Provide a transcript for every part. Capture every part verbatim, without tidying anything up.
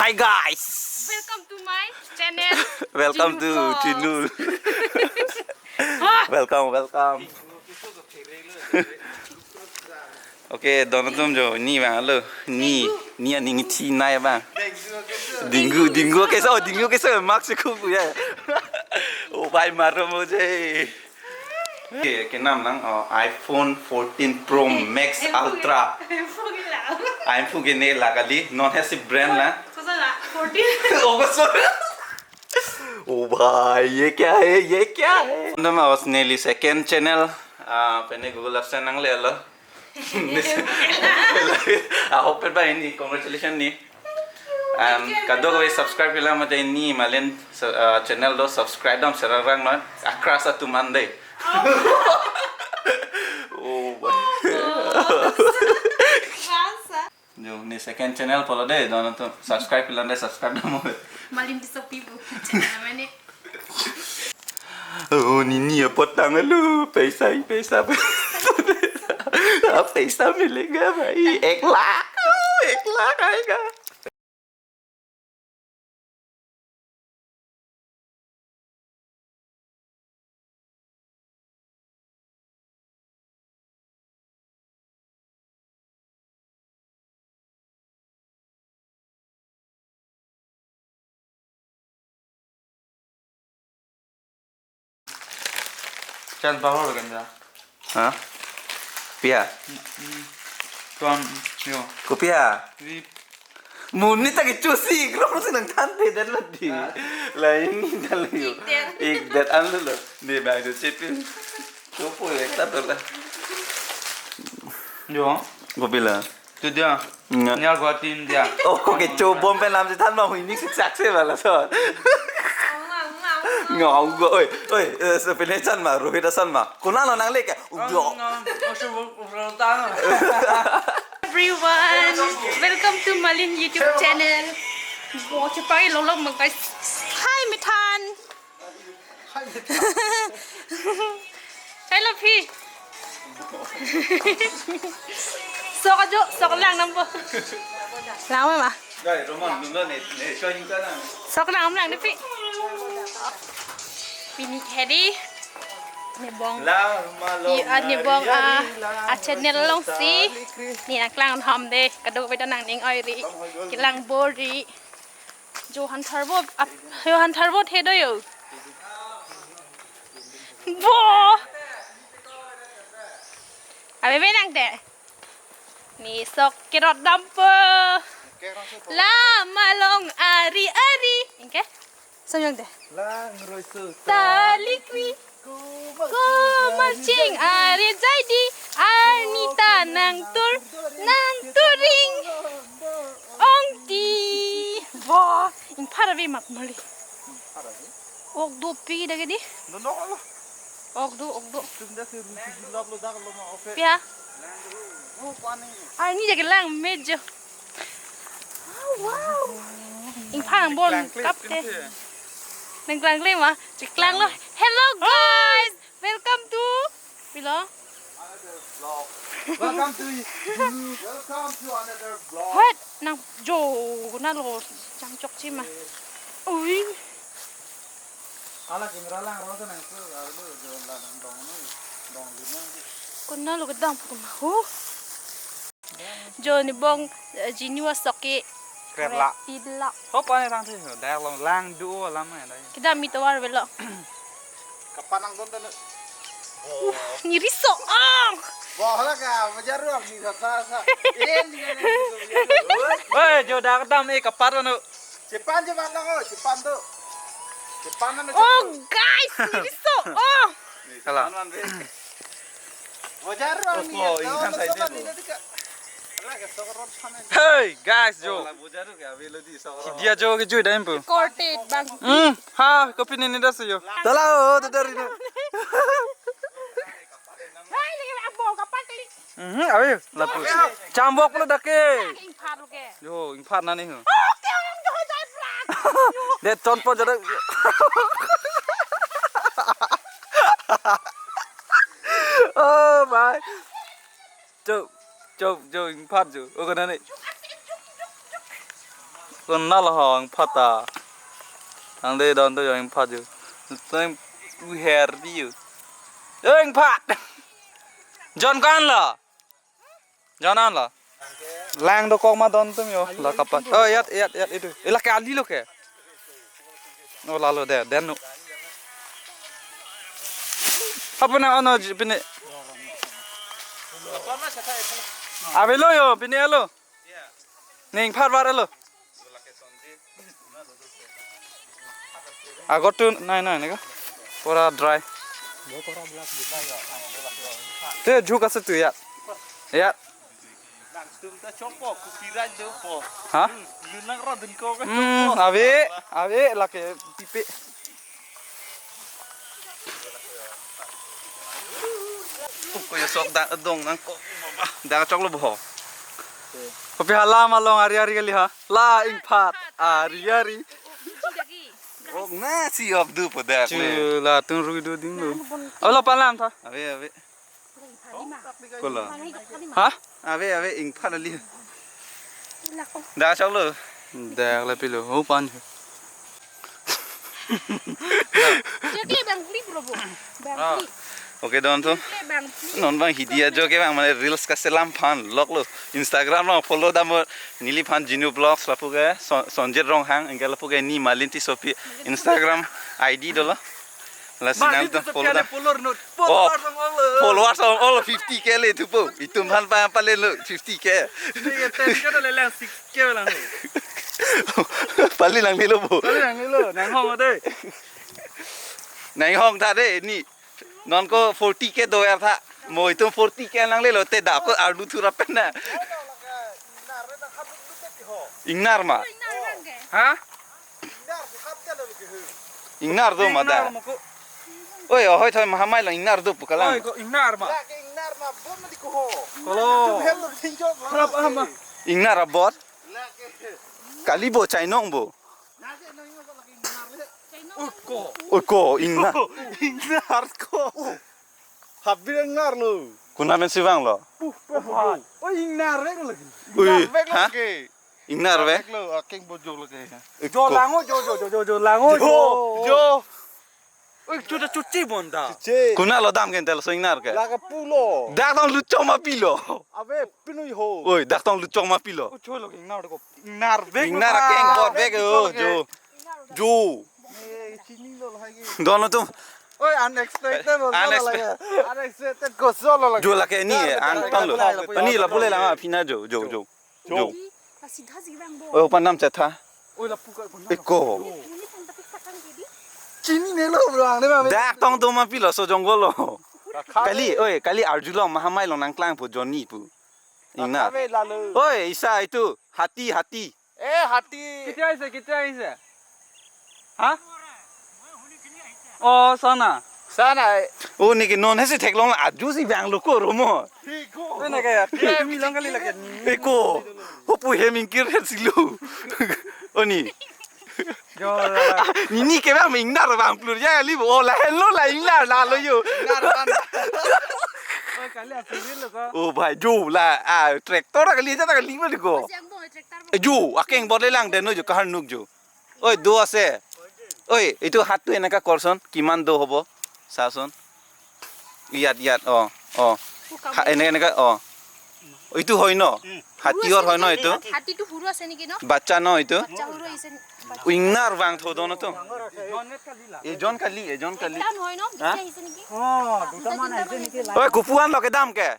Hi guys. Welcome to my channel. Welcome to Jinu Vlogs. Jinu. Ah. Welcome, welcome. Okay, don atum jo, ni bang lo, ni, ni aning thi nai bang. Dengue, dengue keso, dengue keso, mask si kuku ya. Oh, bhai maro mujhe. Okay, kenam nang, oh, iPhone fourteen Pro Max Ultra. Iphone ke ne la kali, non hai si brand la. Kosa la, fourteen. Oh, kosa. Oh bhai, ye kya hai, ye kya hai? Nang ma os neli second channel, ah, pene Google AdSense nanglelo. Ah, hope ba ini, congratulations ni. And kadokave subscribe pila mate ni Malin, so, ah, channel do subscribe dam serarang ma, akras atum ande. Oh bhai. Rasa. Jo, ni second channel pulo de, don atum subscribe pila de, subscribe dam. Malin Tisso Pibu. Channel mane. Oh, ni ni apot tang lo, paisa, paisa, paisa. Ah, paisa milega bhai, ek lakh, oh, ek lakh aayega. Chan pahor kan ja. Ha? Pia? Hmm. Kon yo. Kopia? Ri. Monit ta kechosi, kro si nangthanthe dan ladi. Ha? Lain dan lo yo. Ik dan. Ik dan an lo. Ne bang jo chepin. Kopo ekta to la. Jo. Kopila? Tu dia. Nga. Nia Guwahati dia. Oh, ko kecho bom pen lam si than ma hui ni siksak se bala so. Nga, nga, nga. Nga, nga, oi, oi, eh, sepine chan ma, Rohit asan ma. Konat lo nangle ke? Ujo. Nga, nga, usu, usu, tang. Everyone, welcome to Malin YouTube channel. Bo, chepai lolok mangkai. Hi, Methan. Chai lo phi. Sok ajo, sok lang nampo. Lang ma ma. Dai, Roman, dun ne, ne, choi ka na. Sok lang lang de phi. Pini hedi. Nebong. La, ma lo, i, ah, nebong, ah, ah, channel along si. Ni nangklang ham de. Kadokave ta nangning oi ri. Kelang bor ri. Johan Tharbo, ap-, Johan Tharbo the do yo. Bo! Abe be nang de. Ni sok kerot dampo. Lama long ari-ari. Ingke? Samyang de. Lang roi su. Talikwi. Komarching ari jaidi, arni ta nangtur, nangturing. Ongti. Wah, ingpar ave mak mali. Ok do pi dak di. Dono lo. Ok do, ok do. Tum dak si rusi julap lo dak lo ma oke. Pia. Oh, paning. Arni jaga lang mejo. Oh, wow. Ingpar angbong kap te. Nangklang kle ma? Chiklang lo. Hello guys. Welcome to. Pilo. Welcome to you. Welcome to another vlog. What? Nang jo na lo chang chok chi ma. Ui. Ala camera lang ro sa nang su, alu jo la nang dong no, dong di no. Kona lo kedang pun ho. Jo ni bong, eh, Jinu asok ke. Krep la. Krep la. Hopa ne tang si, dak long lang du alam ya dak. Kedam mi tovar velo. Kapan nang don tanu. Ni riso ang. Bohla ka, bajar ruang ni sa sa sa. En ni ni. Oi, jo dak dam e kapat anu. Chepan chepan lang oh, chepan tu. Chepan anu. Oh, chepan. Guys, ni riso. Oh. Ni kalang. Chepan man be. Bojar ruang ni. Oh, oh, insan saja tu. Hey guys, jo. Dia jo ke jui daim pu. Korte bang. Hmm, ha, kopi ni ni das jo. Tala, oh, tu dari ni. Hai, lagi abang kapal kali. Mhm, awi, lapus. Chambok pula dake. Ingpar lo ke. Yo, ingpar nani ho. Oh, ke orang tu jai prak. De ton po jada. Oh, bhai. Chop, chop, chop, ingpar jo. Oh, kena ni. Konat lo ho ingphat ta. Tangte don tu yo ingphat yo. Tang uher di yo. Yo ingphat. Jon ko-an lo. Jon an lo. Lang dokok ma don tum yo. La kapat. Oh, iyat, iyat, iyat itu. Ila ke ali lo ke. Oh, lalo de, den nu. Apa na ono j-, pini. Avelo yo, pini alo. Ning phat var alo. Agor tu nai nai neka. Pura dry. Te jhuk ase tu ya. Ya. Langsung ta chokpo, copyright dopo. Ha? Lu nang rodun ko ka Hmm, chokpo. Ave, ave lake pipe. Ko yo sok da dong nang ko. Da chok lo bo. Kopi hala malong ari ari kali ha. La ingphat ari ari. Oh, na si ok du po dak le. Chu latum rui do ding lo. Alo palam tha. Ave, ave. Kola. Ha? Ave, ave, ingphat ali. Da chok lo. Dak le pilo, ho pan. Joke bang clip robo. Bang Ah. Clip. Oke, don tu. Joke bang clip. Non bang hidi ajoke bang mane reels kaselam phan lok lo. Instagram lo follow dam neliphan Jinu Vlogs lapu ke Son-, Sonjit Ronghang, anke lapu ke ni Malin Tissopi Instagram I D dolo. La sinal Malin tu Tissopi follow ada dam. Follower not. Oh. Follower song all. Follower song all fifty K le tu po. Itum phan pa pale lo fifty K. Ni ke ten ke le lang six K lang. Pali lang ni lo bo. Pali lang ni lo. Nang hong de. Nang hong tha de ni. Non ko forty K do er tha. Mo itum forty K nang le lo te da ko ardu thura pen na. Ingnar ma. Ha? Ingnar do ma da. Ingnar mo ko. Oi, oi, thoi mahamai lo ingnar do pu kalang. Oi, ko ingnar ma. Kolo. Prap ama. Ingnar abot. Kali bo chainong bo. Uko. Uko ingnar. Ingnar ko. Habir ingnar lo. Kuna men sivang lo. Puh, puh, puh. Oh, ingnar vek lagi. Ui, ingnar vek ha? Lagi. Ingnar vek. Vek lo, akeng bojok lagi. Jo lango, jo, jo, jo, jo, jo, lango, jo. Jo. Ui, chuda chuchi bonda. Chuchi. Kuna lo dam ke entel so ingnar ke. Lake pulo. Dak tong luchok ma pilo. Ave, pinui ho. Oi, dak tong luchok ma pilo. Ucho lo ingnar ko. Ingnar vek. Ingnar lo akeng bor vek, vek oh, ko jo. Jo. Eh, chini lo lagi. Dono tum. Oi, unexpected lo. Unexpected. Lagi. Unexpected ko solo lagi. Jo lake ni, ang tong lo. Ni la pule lama phina jo, jo, jo. Jo. Jo. Oi, opan dam chetha. Oi, lapu ka opan dam. Eko. Chini ne lo bro, ang ne ma. Dak tong do ma pilo so jonggol lo. Kali, oi, kali arjulong mahamai long nangklang pu Joni pu. Ingnar. Oi, isa itu hati, hati. Eh, hati. Ketia ahise, ketia ahise? Ha? Oh, sana. Sana. Oh, neke non hesi theklong la aju si bang lo ko romo. Oi, neke ya. Kemi long kali lake. Eko. Hopu hem ingkir het si lo. Oni. Jo. Nini ke bang ingnar bang plur ya li bo la hen lo la ingnar la lo yo. Ingnar ban. Oi, kali apirin lo ko. Oh, bhai jo la, ah, tractor kali jata kali ma ko. Siang bo tractor bo. Eh, jo, akeng bor le lang den no jo kahar nuk jo. Oi, do ase. Oi, itu hatu enaka korson, kiman do hobo? Sason. Iyat, iyat, oh, oh. Ha, enaka, enaka, oh. Itu hoi no? Hati or hoi no itu? Hati tu huru ase niki no? Bacha no itu? Bacha huru ise. Ingnar vang tho dono to. Ejon kali, ejon kali. Tan hoi no? Ha? Bacha ise niki? Oh, duta man ise niki. Oi, kupuan lo ke dam ke?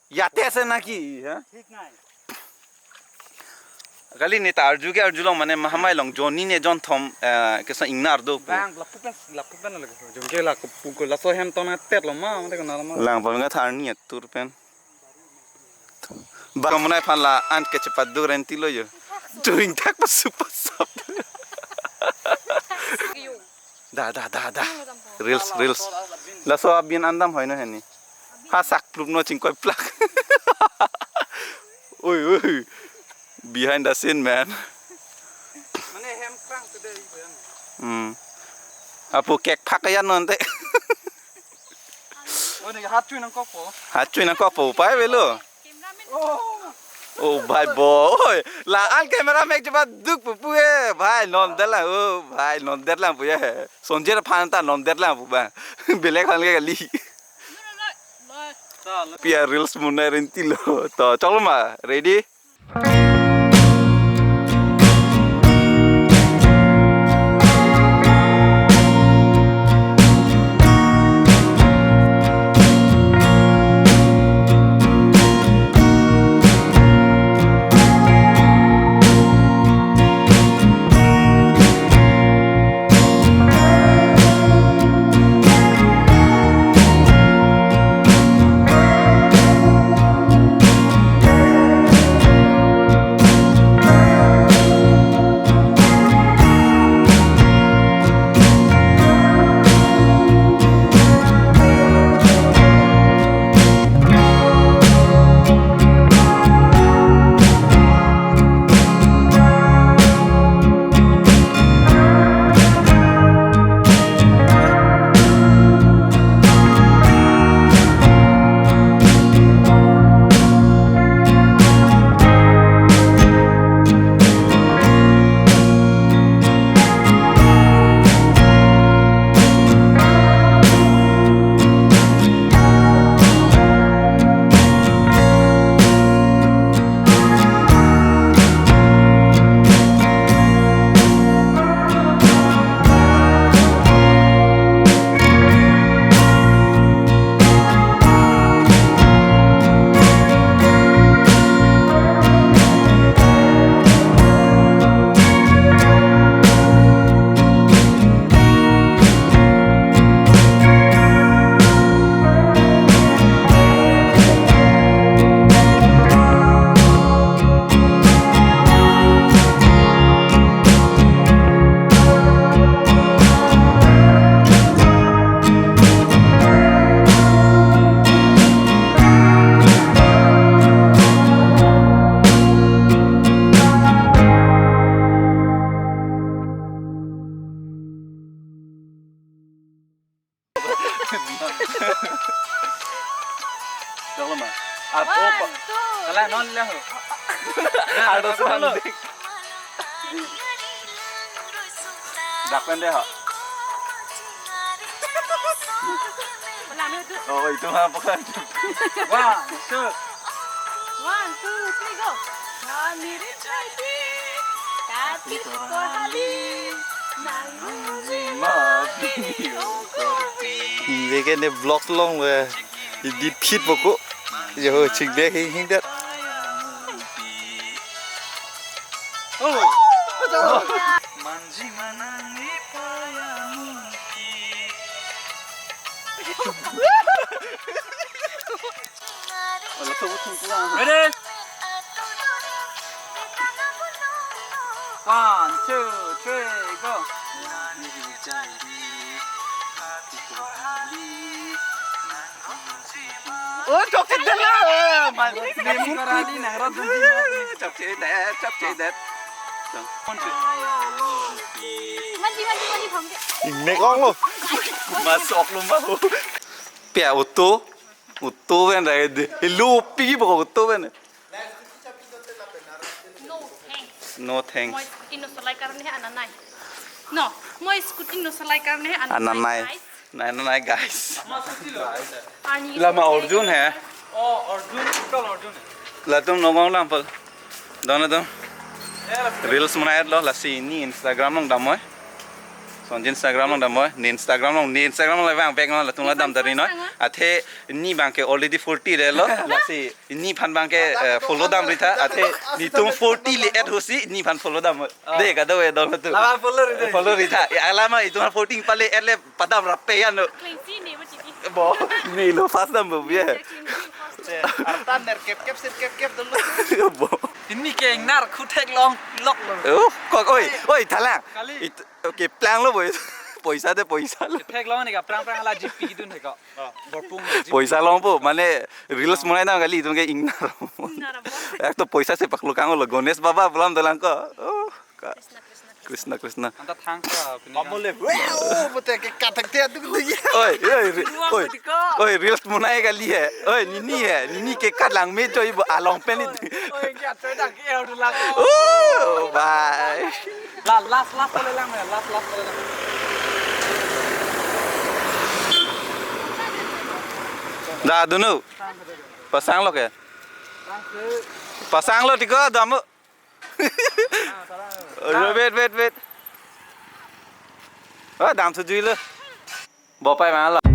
Yate ase naki, ha? Thik nai. Kali ne ta arju ke arjulong mane mahamai long Joni ne jon thom, eh, keso ingnar do pu. Bang, lapu pen, lapu pen lagi. Jom ke lapu ko laso hem ton tet lo ma, mate ko na lo ma. Lang pon ga thar ni atur pen. Ba kamunai phan la an ke chepat do renti lo yo. Tuing tak pa super sap. Da, da, da, da. Reels, reels. Laso abin an dam hoi no heni. Ha sak plup no chingkoi plak. Oi, oi. Behind the scene, man. Mane hem krang today ko yan. Hmm. Apo kek phak yan non te. Oh, ne hat chui nangkok po. Hat chui nangkok po, pai velo. Oh. Oh bhai bo, oi, la-an camera mek chepaduk pu pu e, bhai non det lang, oh bhai non det lang pu e, Sonjit aphan ta non det lang pu ba, belek aphan ke kali. Pi a reels munai rinti lo, to choklo ma, ready? Choklo ma. Ap, oh, pa. One, two, three. Kalang non le ho. Ado sanding. Dak pen de ho. Oh, itu mah bukan. One, two. One, two, three, go. Kami ri chai pi, tapi ko hali, nang uji ma pi, o ko pi. Ningve ke ne vlog long ve, edit khit po ko. Yo, chingvek hing hing det. Oh. Manji manang ni paya mungki. Ready? One, two, three, go. Oh, chokche det lo. Man, nemu kali nang rot dun ji ma. Chokche det, chokche det. Manji, manji, manji, thom ke. Ingnek ong lo. Masok lo ma. Pia auto. Auto pen rai de. Hello, pigi bok auto pen. No thanks. No thanks. Moi scooty no salai karne hai ananai. No, moi scooty no salai karne hai ananai. Ananai. Guys. Nai, nai, nai, guys. Ani lama Arjun hai. Oh, Arjun, kal Arjun hai. Latum nongong lang pal. Don latum. Reels monai lo lasi ne Instagram along damnoi. Sonjit Instagram along damnoi. Ne Instagram along, ne Instagram along vang back along latum la dam dari noi. Athe ne abang ke already forty le lo. Lasi nephan abang ke, eh, follow damri tha. Athe netum forty le add hosi nephan follow dam. De kado e don latum. Lama follow ri tha. Follow ri tha. Ya lama itum forty pale add le padam rape ya no. Klingsi ne mo chiki. Bo, ne lo fast dam bo ye. Klingsi fast. Arta ner kep kep sir kep kep dolo. Bo. Ini ke ingnar khu theklong lok lo. Oh, kok, oi, oi, thalang. Kali. It, okay, plang lo bo. Poisa de, poisa lo. Theklong ne ka prang prang la G P dun he ko. Oh, borpung G P. Poisa longpo, mane reels monai nang kali itum ke ingnar. Ingnar bo. Ek to poisa se paklo kang lo Ganesh Baba pulam dolang ko. Oh, ka. Krishna, Krishna. Krishna, Krishna. Anta thang sa pini kan. Pamole. Wow, bote ke kathak te atu tu ya. Oi, oi, ri-, oi. Oi, reels monai kali he. Oi, nini he. Nini ke kat lang me joi bo along pen ni. Oi, kya choi dak ke air tu lang. Oh, bye. La, last, last pole lang ya, last, last pole lang. Da dunu. Pasang lo ke? Pasang lo tiko damu. Oh, wait, wait, wait. Oh, dam sujui lo. Bo pai ma lo.